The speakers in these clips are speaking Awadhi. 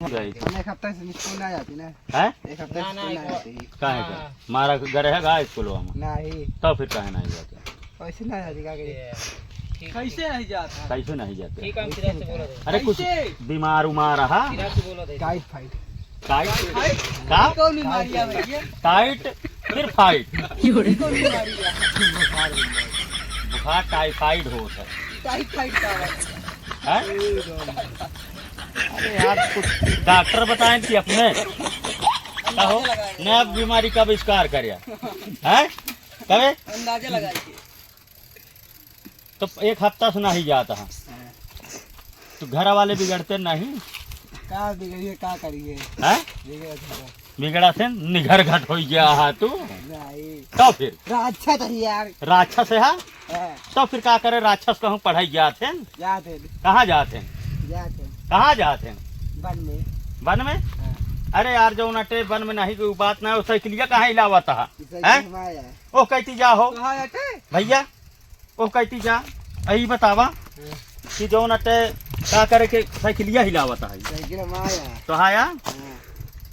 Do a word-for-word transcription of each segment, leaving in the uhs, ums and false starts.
गई। हम एक हफ्ता से स्कूल ना जाती ना। हैं? एक हफ्ता ना, से ना, स्कूल एक ना बार जाती। काहे का? हाँ। मारा गए है गा स्कूलवा में? नहीं। तो फिर काहे नहीं जाते? वैसे ना जाती, का करी? ये, ठीक, कैसे ठीक। नहीं जाता? कैसे नहीं जाते? ठीक, हम सिरा से बोला दे। अरे कुछ कैसे? बीमार उमार रहा? सिरा से बोला दे। टाइफाइड। टाइट? टाइफाइड? का? कौन बीमारी है भैया? टाइट फिर फाइट। ये कौन बीमारी है? बुखार टाइफाइड होत है। टाइफाइड का है? हैं? अरे यार, कुछ डॉक्टर बताएं कि अपने कहो, नया बीमारी का आविष्कार करिया। हैं? कबे? अंदाजा लगाइए। तो एक हफ्ता से नहीं जाता है। हाँ। तो घर वाले बिगड़ते नहीं? का बिगड़िए, का करिए? हैं? बिगड़त है। बिगड़ा से निघर घट हो गया है तू। नहीं। तो फिर? राक्षस है यार। राक्षस है, हाँ? हाँ। तो फिर का करे, राक्षस कहूँ पढ़ाई जात हैं? जात हैं। कहाँ जात हैं? जात हैं। कहाँ जात हैं? वन में। वन में? हाँ। अरे यार, जो नटे वन में नहीं, कोई बात ना हो, साइकिलिया कहाँ हिलावत है? साइकिल हैं? हमारा है। ओह, कहती जा हो। कहाँ जाते? भैया, ओह, कहती जा। अही बतावा हाँ। कि जौन अटे का करे के साइकिलिया हिलावत है। साइकिल हमारा है। तो हाँ या? हाँ।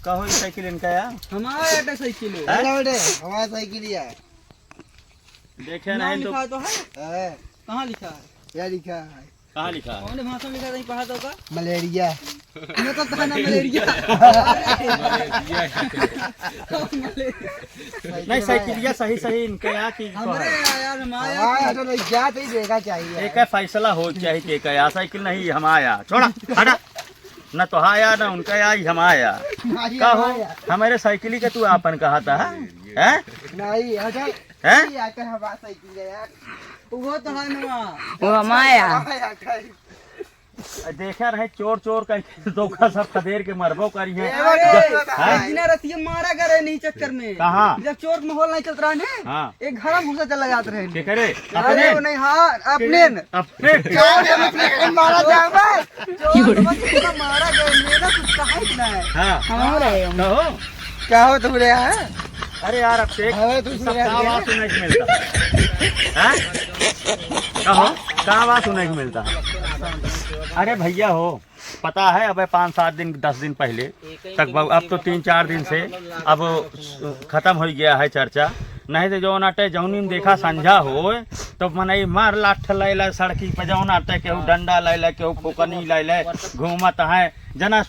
कहो, ई साइकिल इनका या? हमारा अटे साइकिल है। हैं? अरे बेटे, हमारा साइकिल ही है। देखे कहाँ नहीं तो। लिखा तो है? हाँ। कहाँ लिखा है? क्या लिखा है? कहाँ लिखा है? कौन भाषा में लिखा है, कहीं पढ़ा तो का? मलेरिया। ये तो था ना मलेरिया। मलेरिया। मलेरिया। नहीं, साइकिलिया सही सही इनके यहाँ की तो हमरे है। यार, हमारे हमारे यहाँ तो नहीं, क्या तो ही देखा चाहिए। एक है फैसला हो चाहिए कि एक है, यहाँ साइकिल नहीं, हमारा यहाँ। छोड़ा, हटा। ना तो हाँ यार, ना उनका यार, हमारा यहाँ। हमारी का हो? हमारा यहाँ। हमारे साइकिल के तू आपन कहा था, हैं? हैं? नहीं, हटा। हैं? नहीं, आके हमारा साइकिल है यार। वो तो है ना। वो हमारा। हमारा यहाँ का है। देखे रहे चोर चोर कह के धोखा सब खदेर के मरबो करी है। अरे, हैं? बिना रतिया मारा करे नहीं चक्कर में। कहाँ? जब चोर के माहौल नहीं चलत रहा ने, हाँ। एक घर में घुसा चला जात रहे। के करे? अरे, अपने? वो नहीं, हाँ, अपने न। अपने? चोर के अपने मारा जावे। चोर के बस इतना मारा गए, मेरा कुछ कहा ही ना है। हाँ। हम रहे हम। कहो। क्या हो तुम रे, हैं? अरे यार, अब देख, अरे, तू सब सुन का यार। आवाज सुनाई के मिलता? हैं? का हो? का आवाज सुनाई के मिलता? अरे भैया हो, पता है, अबे पाँच सात दिन, दस दिन पहले तक बहु-, अब तो तीन चार दिन से अब खत्म हो गया है चर्चा। नहीं तो जौन अटे, जौनी में देखा संझा होए, तो मनई मार लाठ लैला सड़की पे, जौन अटे, केहू डंडा लैला, केहू फुकनी लैला, घूमत है। जना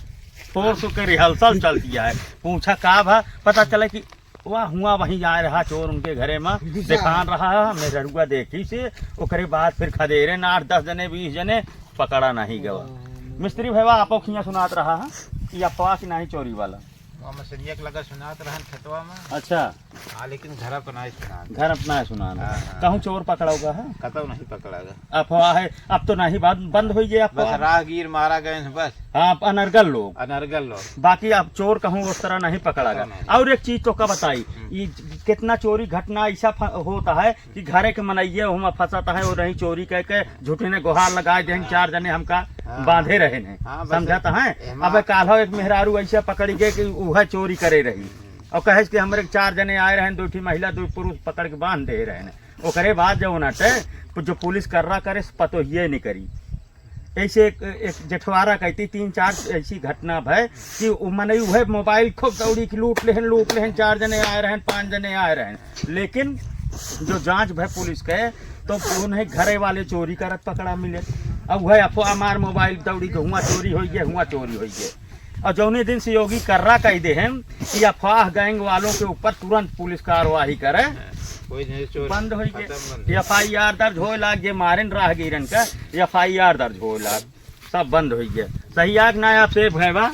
फोर्स के रिहर्सल चलती है। पूछा का भा, पता चला कि वह हुआ वहीं जा रहा चोर उनके घरे में, घुसा। दिखान रहा है, मेहरुआ देखी से, ओकरे बाद फिर खदेरे ना आठ दस जने, बीस जने, पकड़ा नहीं गवा। हाँ, मिस्त्री भैया, आपो खिया सुनात रहा है कि अफवाह की नहीं चोरी वाला। वहाँ मसरिया के लगा सुनात रहन खेतवा में। अच्छा। हाँ, लेकिन घर अपना ही सुनान। घर अपना ही सुनान। हाँ, हाँ। कहूँ चोर पकड़ा हुआ है? कतौ नहीं पकड़ा गया। अफवाह है, अब तो नहीं, बंद, बंद हो गया बस अफवाह। राहगीर मारा गए हैं बस। हाँ, अनर्गल लोग। अनर्गल लोग। बाकी अब चोर कहूँ उस तरह नहीं पकड़ा गया। पकड़ा नहीं। और एक चीज तो का बताई, हम्म। ये कितना चोरी घटना ऐसा फ-, होता है कि घरे के मनइये हुआ फंसत है और नहीं चोरी कह के झूठे ने गुहार लगाए दें, हाँ। चार जने हमका हाँ। बांधे रहे ने। हाँ, बस समझत है? एमा अब काल्हो एक मेहरारू ऐसे पकड़ी गए कि उहे चोरी करे रही। और कहे कि हमरे चार जने आए रहे, दो ठी महिला, दो पुरुष पकड़ के बांध दे रहे ने। ओकरे बाद जो उनटे, जो पुलिस कर्रा करे, पतोहिए नहीं करी। ऐसे एक, एक जेठवारा कहती, तीन चार ऐसी घटना भय कि उ मनई उहे मोबाइल खूब दौड़ी कि लूट लेहन, लूट लेहन, चार जने आए रहन, पाँच जने आए रहन। लेकिन जो जांच भय पुलिस के, तो उन्हें घरे वाले चोरी करत पकड़ा मिले। अब वह अफवाह मार मोबाइल दौड़ी कि हुआ चोरी होई गया, हुआ चोरी होई गया। और जौने दिन से योगी कर्रा कह दे हैं कि अफवाह गैंग वालों के ऊपर तुरंत पुलिस कार्रवाई करे, कोई नहीं चोर बंद होई गए। खत्म बंद। एफ आई आर दर्ज होए लाग, जे मारेन राहगीरन का, एफ आई आर दर्ज होए लाग, सब बंद होई गए। सही आग ना आप सेफ है बा।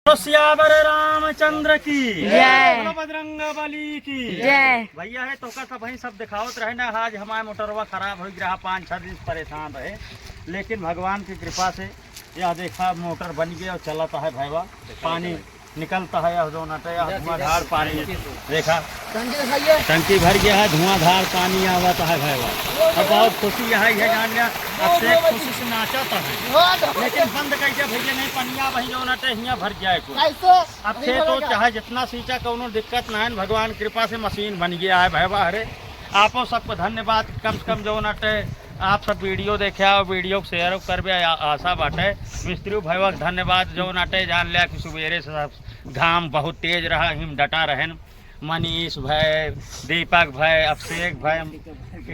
तो सियावर रामचंद्र की जय। बोलो बजरंग बली की जय। भैया है तो का सब वहीं सब दिखावत रहे ना, आज हमारे मोटरवा खराब हो गया, पाँच छः दिन से परेशान रहे, लेकिन भगवान की कृपा से यह देखा मोटर बन गया और चलत है भैया, पानी निकलता है, यह जो नटे, यह धुआंधार पानी देखा। टंकी दिखाइए। टंकी भर गया है, धुआंधार पानी आवत है भैया। अब बहुत खुशी है, यह जान लिया, अब से खुशी से नाचत है। लेकिन बंद कैसे भैया, नहीं पनिया वही जो नटे हियाँ भर जाए को। कैसे? अब से तो चाहे जितना सींचा कौनो दिक्कत ना है, भगवान कृपा से मशीन बन गया है भैया। अरे आपो सबको धन्यवाद, कम से कम जो नटे आप सब वीडियो देखे और वीडियो को शेयर करबे, आ-, आशा बाटे। मिस्त्री भैया के धन्यवाद, जौन अटे जान लिया कि सुबेरे से सब घाम बहुत तेज रहा, हिम डटा रहन। मनीष भाई, दीपक भाई, अभिषेक भाई,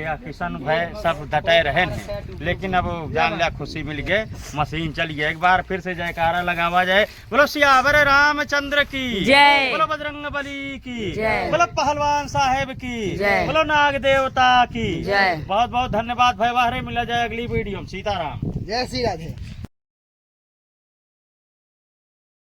या किशन भाई, सब डटे रहन हैं, लेकिन अब जान लिया खुशी मिल गए, मशीन चल गई। एक बार फिर से जयकारा लगावा जाए। बोलो सियावर रामचंद्र की जय। बोलो बजरंग बली की जय। बोलो पहलवान साहेब की जय। बोलो नाग देवता की जय। बहुत बहुत धन्यवाद भाई, वाहरे मिला जाए अगली वीडियो में। सीताराम। जय श्री राधे।